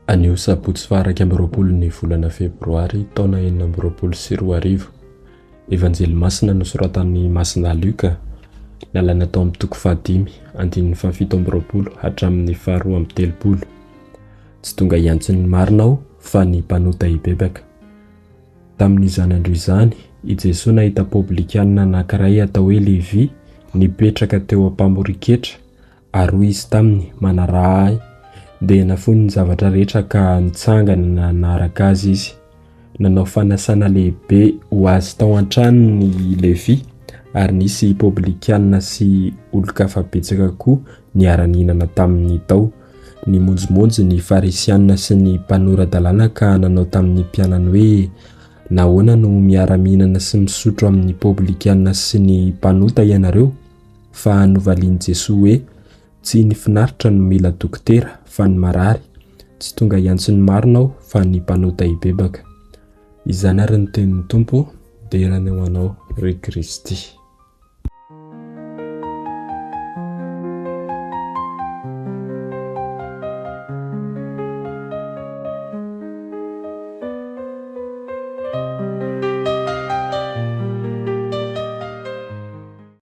Anio sabotsy faha 21 ny volana febroary taona 2026. Evanjely masina nosoratan'i Masina Lioka, nalaina tao amin'ny toko fahadimy, andininy faha-27 hatramin'ny faha-32. Tsy tonga hiantso ny marina aho fa ny mpanota hibebaka. Tamin'izany andro izany, i Jesoa nahita poblikana anankiray atao hoe Levy nipetraka teo am-pamorin-ketra, ary hoy izy taminy, Manaraha ahy. Dia nafoiny ny zavatra rehetra ka nitsangana nanaraka azy izy. Nanao fanasana lehibe ho azy tao an-tranony i Levy, ary nisy poblikana sy olon-kafa betsaka koa niara-nihinana taminy tao. Nimonjimonjy ny Farisianina sy ny mpanora-dalàna ka nanao tamin'ny mpianany hoe, Nahoana no miara-mihinana sy misotro amin'ny poblikana sy ny mpanota ianareo? Fa novalian'i Jesoa hoe, Tsy ny finaritra no mila dokotera, fa ny marary. Tsy tonga hiantso ny marina aho, fa ny mpanota hibebaka. Izany ary ny tenin'ny Tompo, dera ny ho anao, ry Kristy.